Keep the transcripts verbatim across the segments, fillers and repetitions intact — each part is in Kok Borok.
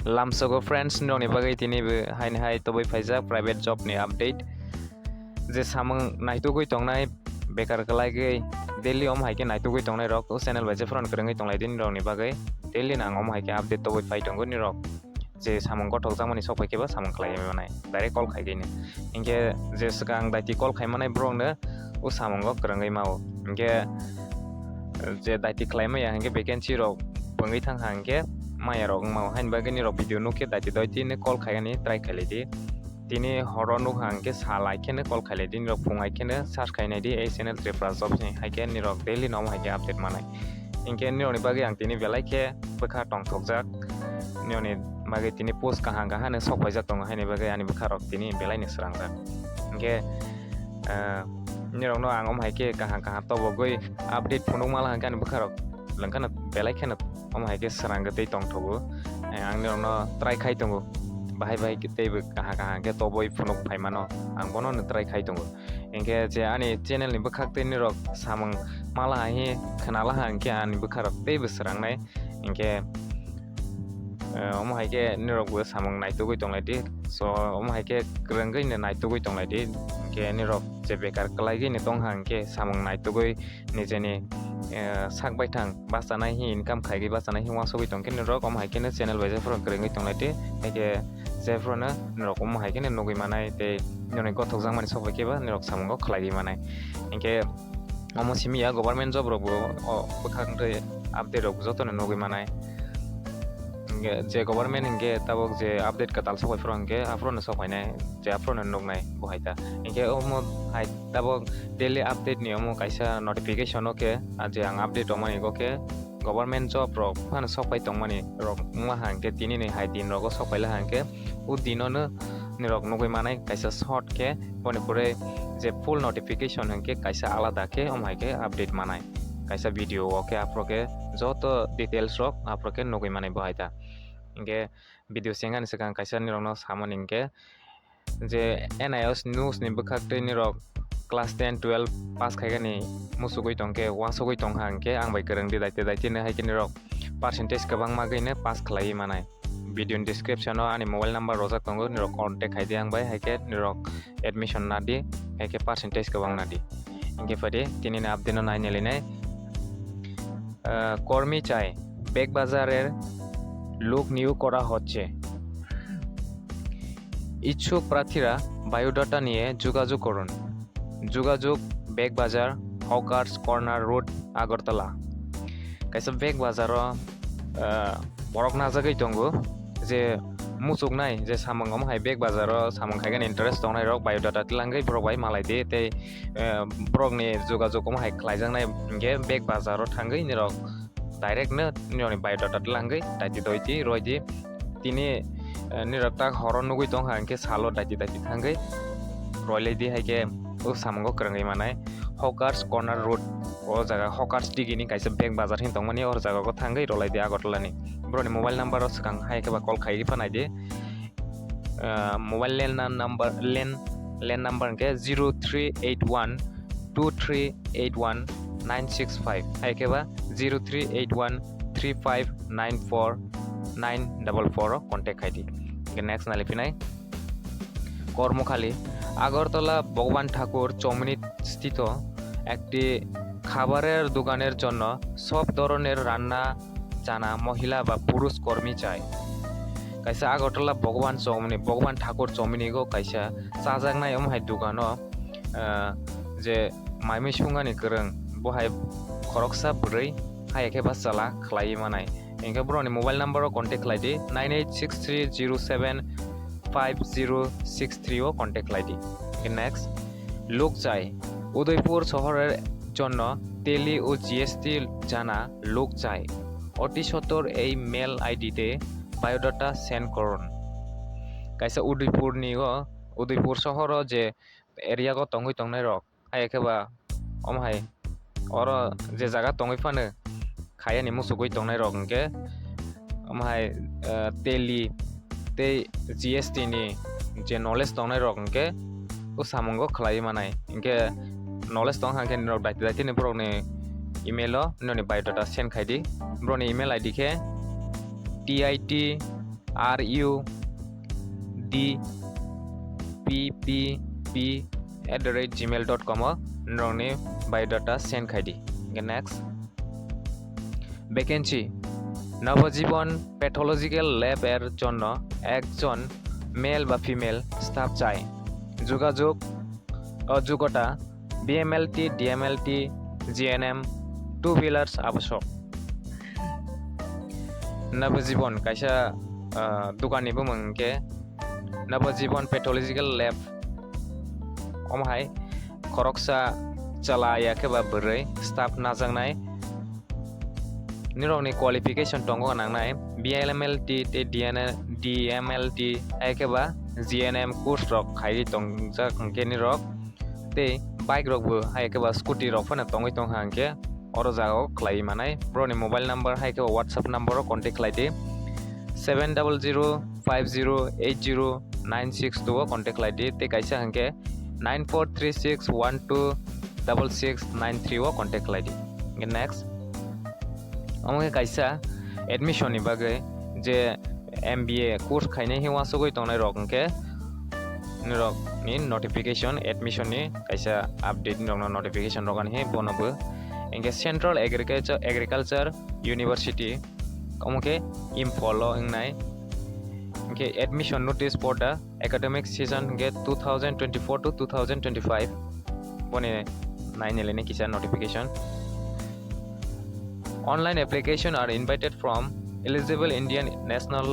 Lamsogo friends, nirokni bagwi tini bo haini hai tobwi phaijak private job ni update. Je samung naitugwi tongnai, bekar kwlaigwi daily om hai khe naitugwi tongnai rok o channel bai je phone kwrwngwi tonglai di nirokni bagwi. Daily nang om hai khe update tobwi phai tongo nirok. Je samung gothok jakmani sok pai khe bo samung khlai manai, direct call khai khe ni. Hinkhe je swkang daiti call khai manai borok no o samungo kwrwngwi mao. Hinkhe je daiti khlai maya hinkhe vacancy rok bwngwi thang ha hinkhe maya rok wng mao. Haini bagwi nirok video nuk khe daiti doi tini call khai ani try khai lai di. Tini horo nuk ha hinkhe sal ai kheno call khai lai di, nirok phung ai kheno search khai nai di ei channel Tripura Jobs ni, hai khe nirok daily no om hai khe update manai. Hinkhe nirokni bagwi ang tini belai khe bwkha tongthokjak, nirokni bagwi tini post kaham kaham no sok paijak tongo, haini bagwi ani bwkha rok tini belai no srangjak. Hinkhe, ah, nirokno ang om hai khe kaham kaham tobogwi update phunuk mala hinkhe ani bwkha rok lwngkhano belai kheno om hai khe srang tei tongthogo. Eh, ang nirokno try khai tongo, bahai bahai khe teibo kaham kaham khe tobwi phunuk phaimano, ang bono no try khai tongo. Hinkhe je ani channel ni bwkhak tei nirok samung mala hai khnala ha hinkhe ani bwkha rok teibo srangnai. Hinkhe, eh, omo hai khe nirok bo samung naitugwi tonglai di. So, omo hai khe kwrwngwi no naitugwi tonglai di. Hinkhe nirok je bekar kwlaigwi no tong ha hinkhe samung naitugwi nijeni, eh, sak baithang bachanai hi income khaigwi bachanai hi uansugwi tongkhe nirok omo hai kheno channel bai je phone kwrwngwi tonglai di. Hinkhe je phone no nirok omo hai kheno nugwi manai tei nini gothok jakmani sok bai khe ba nirok samungo khlaigwi manai. Hinkhe omo simi ya government job rok bo o bwkhak tei update rok jotono nugwi manai. Hinkhe je government hinkhe tabuk je update kwtal sok bai phuru hinkhe aphuru no sok phainai, je aphuru no nuknai bo hai ta. Hinkhe omo hai tabuk daily update ni omo kaisa notification o khe, ah, je ang update rwmani o khe government job rok phano sok pai tongmani rok wngma ha hinkhe tini ni hai din rogo sok paila ha hinkhe o dino no nirok nugwi manai kaisa short khe, boni pore je full notification hinkhe kaisa alada khe omo hai khe update manai. Kaisa video o khe aphuru khe joto details rok aphuru khe nugwi manai bo hai ta. Hinkhe video sengani swkang kaisa nirokno samani hinkhe je N I O S news ni bwkhak tei nirok class ten, twelve pass khaigani muchugwi tongkhe, uansugwi tongkha hinkhe ang bai kwrwng di daite daite no hai khe nirok percentage kwbangma gwi no pass khlaiwi manai. Video ni description o ani mobile number rojak tongo, nirok contact khai di ang bai, hai khe nirok admission na di, hai khe percentage kwbang na di. Hinkhe phai di, tini ni update no nai nai lai nai. আহ, কর্মী চাই, বেগ বাজারের লোক নিয়োগ করা হচ্ছে। ইচ্ছুক প্রার্থীরা বায়োডাটা নিয়ে যোগাযোগ করুন। যোগাযোগ, বেগ বাজার, hawkers corner road, Agartala. Kaisa bag bazar o, ah, borok najagwi tongo, je muchuknai je samung omo hai bag bazar o samung khaigani interest tongnai rok biodata tilangwi borok bai malai di tei, eh, borok ni jogajog omo hai khlaijaknai hinkhe bag bazar o thangwi nirok direct no nirokni biodata tilangwi daiti doiti roidi tini, eh, nirok tak horo nugwi tongkha hinkhe salo daiti daiti thangwi roilai di hai khe o samungo kwrwngwi manai. Hawkers Corner Road, o jaga Hawkers Digi ni kaisa bag bazar hin tongmani, o jaga o thangwi rolai di Agartala ni. Borok ni mobile number o swkang hai khe ba call khai pha nai di. Ah, mobile land na number, land, land number hinkhe zero three eight one two three eight one nine six five, hai khe ba zero three eight one three five nine four nine double four o contact khai di. Hinkhe next nali phinai. কর্মখালী, আগরতলা ভগবান ঠাকুর চৌমুহনীস্থিত একটি খাবারের দোকানের জন্য সব ধরনের রান্না জানা মহিলা বা পুরুষ কর্মী চাই। Kaisa Agartala Bhagwan Chowmuni, Bhagwan Thakur Chowmuni go kaisa chajaknai omo hai dukano, ah, je mai mui sungani kwrwng, bo hai khoroksa bwrwi hai khe ba chala khlaiwi manai. Hinkhe borokni mobile number o contact khlai di, nine eight six three zero seven five zero six three o contact khlai di. Hinkhe next, লোক চাই, উদয়পুর শহরের জন্য তেলি ও জিএসটি জানা লোক চাই। অতি সত্বর এই মেল আইডিতে বায়োডাটা সেন্ড করুন। Kaisa Udaipur ni o, Udaipur sohor o je area o tongwi tongnai rok, hai khe ba omo hai oro je jaga tongwi phano khayani muchugwi tongnai rok hinkhe omo hai, eh, teli tei G S T ni je knowledge tongnai rok hinkhe o samungo khlaiwi manai. Hinkhe knowledge tong kha hinkhe norok daiti daiti ni borokni email o nini biodata send khai di. Borokni email I D khe T I T R U D P P P at the rate gmail dot com o norokni biodata send khai di. Hingke next, vacancy, Navajibon Pathological Lab er jonno ekjon male ba female staff chai. Jogajog o jogota B M L T, D M L T, G N M, two wheelers abosok. Navajibon kaisa, ah, dokanni bumung hingke Navajibon Pathological Lab. Omo hai khoroksa chwla ya khe ba bwrwi staff najaknai. Nirokni qualification tongo nangnai B L M L T tei D N L, D M L T hai khe ba G N M course rok khaiwi tongjak hingke nirok. Tei bike rok bo hai khe ba scooty rok phano tongwi tongkha hingke oro jaga o khlaiwi manai. Borokni mobile number hai khe ba WhatsApp number o contact khlai di, seven double zero five zero eight zero nine six two o contact khlai di, tei kaisa hingke nine four three six one two double six nine three o contact khlai di. Hingke next, omo khe kaisa admission ni bagwi je M B A course khainai hwnwi uansugwi tongnai rok hingke nirok ni notification, admission ni kaisa update nirok no notification rok ani he bono bo hingke Central Agriculture, Agriculture University omo khe Imphal o wngnai. Hingke admission notice for the academic session hingke two thousand twenty-four to two thousand twenty-five boni nainelene kisa notification. Online application are invited from eligible Indian national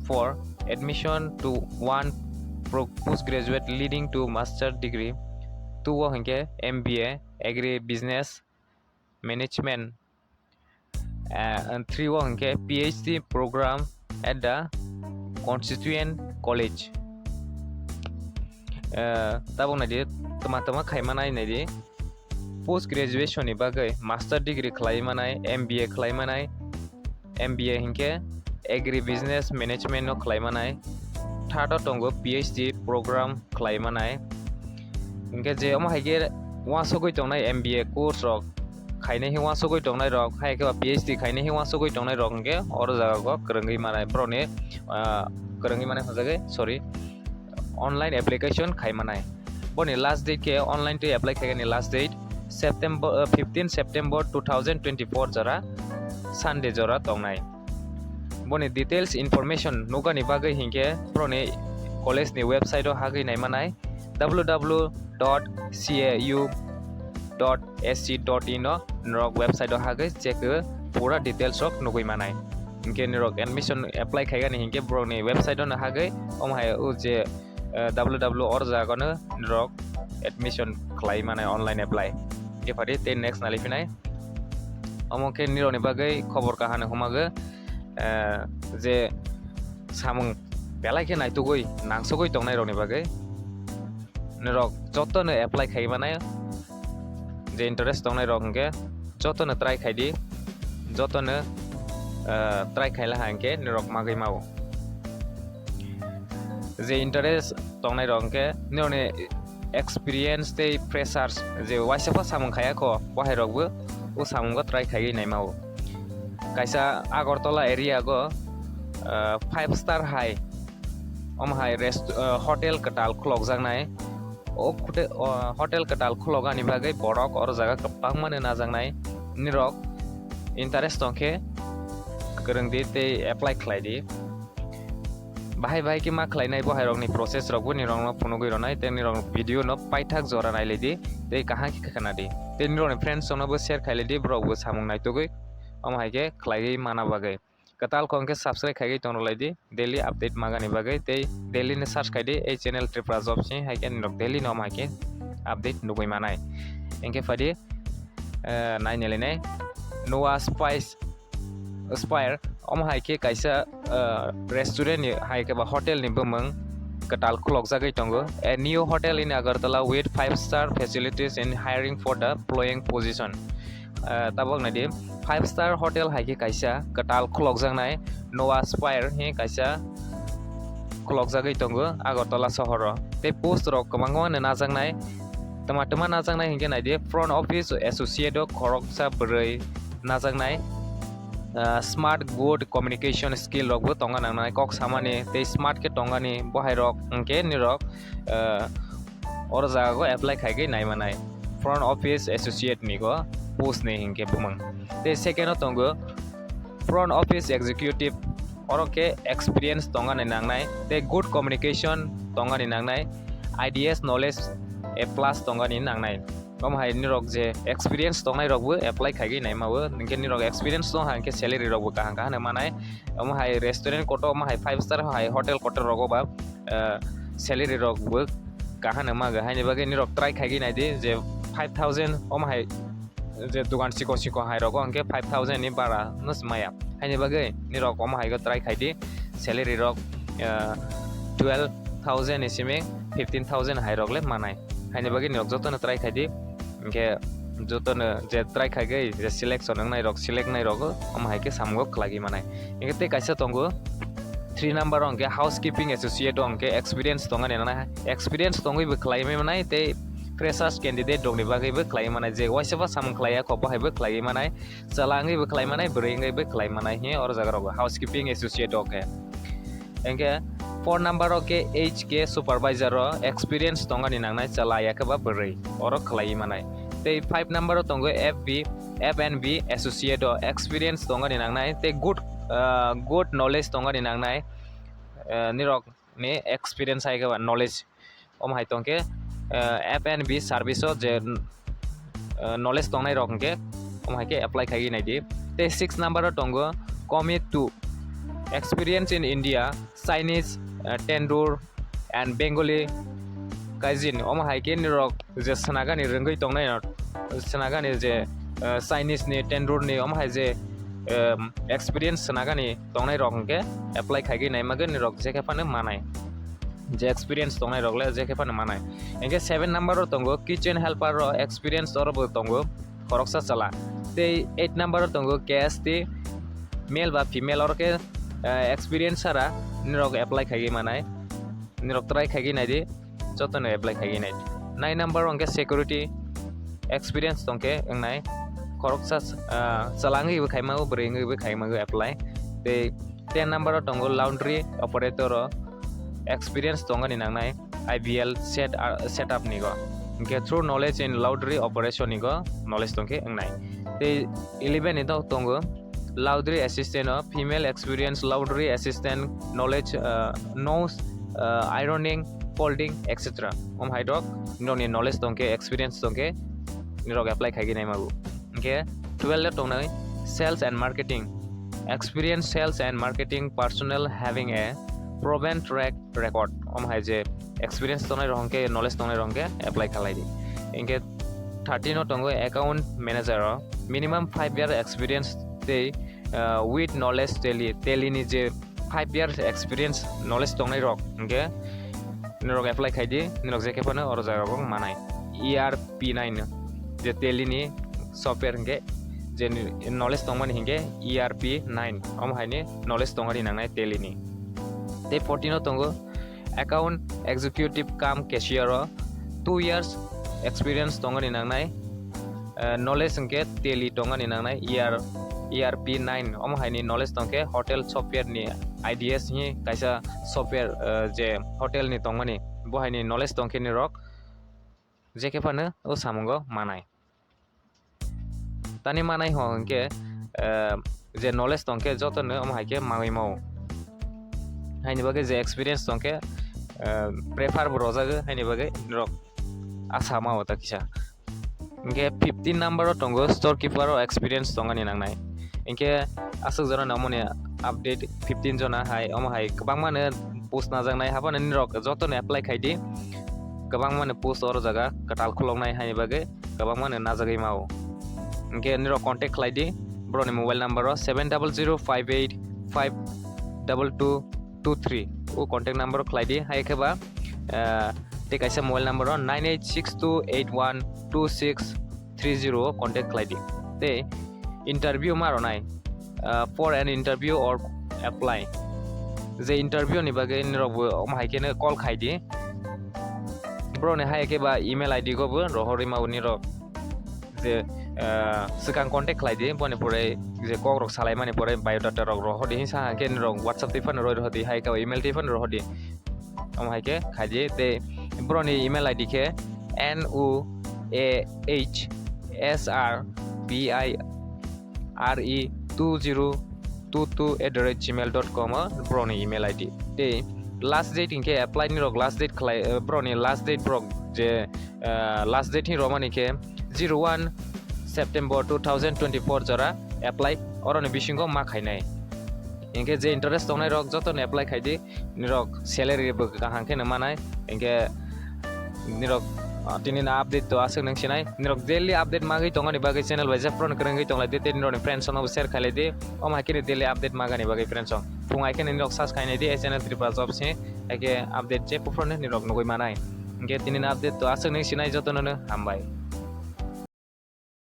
for admission to one pro-, postgraduate leading to master degree. Two o hingke M B A Agri Business Management, ah, and three o hingke P H D program at the Constituent College. Ah, tabuk naidi, tama tama khaima nai naidi. Post graduation ni bagwi master degree khlai manai, M B A khlai manai, M B A hinkhe Agri Business Management no khlai manai. Third o tongo P H D program khlai manai. Hinkhe je omo hai khe uansugwi tongnai M B A course rok khainai khe uansugwi tongnai rok, hai khe ba P H D khainai khe uansugwi tongnai rok hinkhe oro jaga o kwrwngwi manai borokni, ah, kwrwngwi manai hwnjagwi, sorry, online application khai manai. Boni last date khe online twi apply khaigani last date September, ah, fifteen September two thousand twenty-four jora Sunday jora tongnai. Boni details information nukani bagwi hinkhe borokni college ni website o hagwi naimanai w w w dot c a u dot s c dot in o norok website o hagwi check o pura details rok nugwi manai. Hinkhe norok admission apply khaigani hinkhe borokni website o no hagwi omo hai o je, eh, w w w or jaga no norok admission khlai manai online apply. Hinkhe phadi tei next nali phinai. Omo khe nirokni bagwi khobor kahani humagwi, eh, je samung belai khe naitugwi nangsugwi tongnai rokni bagwi norok jotono apply khai manai. Je interest tongnai rok hinkhe jotono try khai di, jotono, eh, try khai laha hinkhe norok magwi mao. Je interest tongnai rok hinkhe norokni experience tei freshers je waisa pha samung khaya kho, bo hai rok bo o samung o try khaiwi naima o. Kaisa Agartala area go, ah, five star hai, omo hai rest-, ah, hotel kwtal khulokjaknai. O hote-, o hotel kwtal khulokani bagwi borok oro jaga kwbangma no najaknai. Nirok interest tongkhe kwrwng di tei apply khlai di. Bahai bahai khe ma khlainai bo hai rokni process rok bo nirokno phunugwi rwnai tei nirok video no paithak jora nailai di tei kaham khe khna di tei nirokni friends rokno bo share khailai di, borok bo samung naitugwi omo hai khe khlaiwi mana bagwi. Kwtal kho hwnkhe subscribe khaigwi tongrwlai di daily update magani bagwi tei daily ni search khai di ei channel Tripura Jobs ni, hai khe nirok daily no omo hai khe update nugwi manai. Hinkhe phadi, eh, nainailainai Noah Spice Aspire, omo hai khe kaisa, ah, restaurant ni hai khe ba hotel ni bumung kwtal khulokjagwi tongo. A new hotel in Agartala with five star facilities in hiring for the following position. Ah, tabuk naidi, five star hotel hai khe kaisa kwtal khulokjaknai Noah Aspire hi kaisa khulokjagwi tongo Agartala sohoro. Tei post rok kwbangma no najaknai. Twma twma najaknai hinkhe naidi, front office associate o khoroksa bwrwi najaknai. ah, smart, good communication skill rok bo tonga nangnai, kok samani tei smart khe tongani bo hai rok hwnkhe nirok, ah, oro jaga go apply khaigwi naimanai. Front office associate ni go post ni hinkhe bumung. Tei second o tongo front office executive, oro khe experience tongani nangnai tei good communication tongani nangnai, I D S knowledge a plus tongani nangnai. Omo hai nirok je experience tongnai rok bo apply khaigwi naima o, hinkhe nirok experience tong hai hinkhe salary rok bo kaham kaham manai. Omo hai restaurant kotor, omo hai five star hai hotel kotor rogo ba, eh, salary rok bo kaham maga, haini bagwi nirok try khaigwi naidi je five thousand omo hai je dukan siko siko hai rogo hinkhe five thousand ni bara no se maya, haini bagwi nirok omo hai go try khaidi salary rok, eh, twelve thousand ni simi fifteen thousand hai rok le manai, haini bagwi nirok jotono try khaidi. Hinkhe jotono je try khaigwi je selection wngnai rok, select nai rok, omo hai khe samungo khlaiwi manai. Hinkhe tei kaisa tongo three number o hinkhe housekeeping associate o hinkhe experience tongani nangnai, experience tongwi bo khlaiwi manai tei freshers candidate rokni bagwi bo khlaiwi manai, je waisa ba samung khlaiya kho bo hai bo khlaiwi manai, chwla wngwi bo khlaiwi manai, bwrwi wngwi bo khlaiwi manai hinkhe oro jaga rok housekeeping associate o khe. Hinkhe four number o khe H K supervisor o experience tongani nangnai, chwla ya khe ba bwrwi, oro khlaiwi manai. Tei five number o tongo F B, F and B associate o experience tongani nangnai tei good, ah, good knowledge tongani nangnai, ah, nirok ni experience hai khe ba knowledge. Omo hai tongkhe, eh, F and B service o je, eh, knowledge tongnai rok hinkhe omo hai khe apply khaigwi naidi. Tei six number o tongo commit to experience in India, Chinese, eh, tandoor and Bengali cuisine. Omo hai khe nirok je swnagani rwngwi tongnai rok, swnagani je, eh, Chinese ni, tandoor ni, omo hai je, em, experience swnagani tongnai rok hinkhe apply khaigwi naimagwi nirok jekhe phano manai. Je experience tongnai rok le jekhe phano manai. Hinkhe seven number o tongo kitchen helper o experience oro bo tongo khoroksa chwla. Tei eight number o tongo K S T male ba female oro khe, eh, experience sara nirok apply khaigwi manai. Nirok try khaigwi naidi, jotono apply khaigwi nai. Nine number o hinkhe security experience tongkhe wngnai. Khoroksa, ah, chwla wngwi bo khaima o, bwrwi wngwi bo khaima o apply. Tei ten number o tongo laundry operator o experience tongani nangnai I B L set, ah, setup ni go. Hinkhe through knowledge in laundry operation ni go knowledge tongkhe wngnai. Tei eleven ni dok tongo laundry assistant o female experience laundry assistant knowledge, ah, knows, ah, ironing, folding, et cetera. Om hai dok nokni knowledge tongkhe, experience tongkhe nirok apply khaigwi naima bo. Hinkhe twelve le tongnai sales and marketing. Experience sales and marketing personnel having a proven track record. Om hai je experience tongnai rok hinkhe, knowledge tongnai rok hinkhe apply khalai di. Hinkhe thirteen o tongo account manager o minimum five year experience tei, ah, with knowledge tally, tally ni je five years experience knowledge tongnai rok hinkhe nirok apply khaidi, nirok jekhe phano oro jaga rok manai. E R P nine je tally ni software hinkhe je knowledge tongmani hinkhe E R P nine, omo haini knowledge tongani nangnai tally ni. Tei fourteen o tongo account executive cum cashier o two years experience tongani nangnai. Eh, knowledge hinkhe tally tongani nangnai E R, E R P nine, omo haini knowledge tongkhe hotel software ni I D S hi kaisa software, eh, je hotel ni tongmani bo haini knowledge tongkhe nirok jekhe phano o samungo manai. Tani manai ho hinkhe, eh, je knowledge tongkhe jotono omo hai khe manwi mao. Haini bagwi je experience tongkhe, eh, prefer bo rojago, haini bagwi norok asa mao ta kisa. Hinkhe fifteen number o tongo storekeeper o experience tongani nangnai. Hinkhe aswk jora no omoni update fifteen jona hai, omo hai kwbangma no post najaknai, haphano nirok jotono apply khaidi. Kwbangma no post oro jaga kwtal khuloknai haini bagwi kwbangma no najagwi mao. Hinkhe nirok contact khlaidi, borokni mobile number o seven double zero five eight five double two two three o contact number khlaidi. Hai khe ba, ah, tei kaisa mobile number o nine eight six two eight one two six three zero o contact khlaidi. Tei interview ma rwnai, ah, for an interview or apply. Je interview ni bagwi nirok bo omo hai khe no call khaidi. Borokni hai khe ba email I D go bo rohorwi mao nirok. Je ah, swkang contact khlai di, boni pore je kok rok salai mani pore biodata rok rohor di, hinsa hwnkhe nirok WhatsApp twi phano roi rohor di, hai khe email twi phano rohor di. Omo hai khe khai di, tei boroni email I D khe N U A H S R B I R E two zero two two at the rate gmail dot com o boroni email I D. Tei last date hinkhe apply ni rok last date khlai, eh, boroni last date borok je, eh, last date hin romani khe zero one September two thousand twenty-four jora apply oroni bisingo ma khainai. Hinkhe je interest tongnai rok jotono apply khai di, nirok salary bo kaham khe no manai. Hinkhe nirok, ah, tini na update to aswk nung sinai. Nirok daily update magwi tongani bagwi channel bai jepron kwrwngwi tonglai di, tei nirokni friends rokno bo share khailai di. Omo hai khe daily update magani bagwi friends rok. Phung hai khe nirok search khainai di, channel Tripura Jobs ni, hai khe update je buphurno nirok nugwi manai. Hinkhe tini na update to aswk nung sinai, jotono no hambai.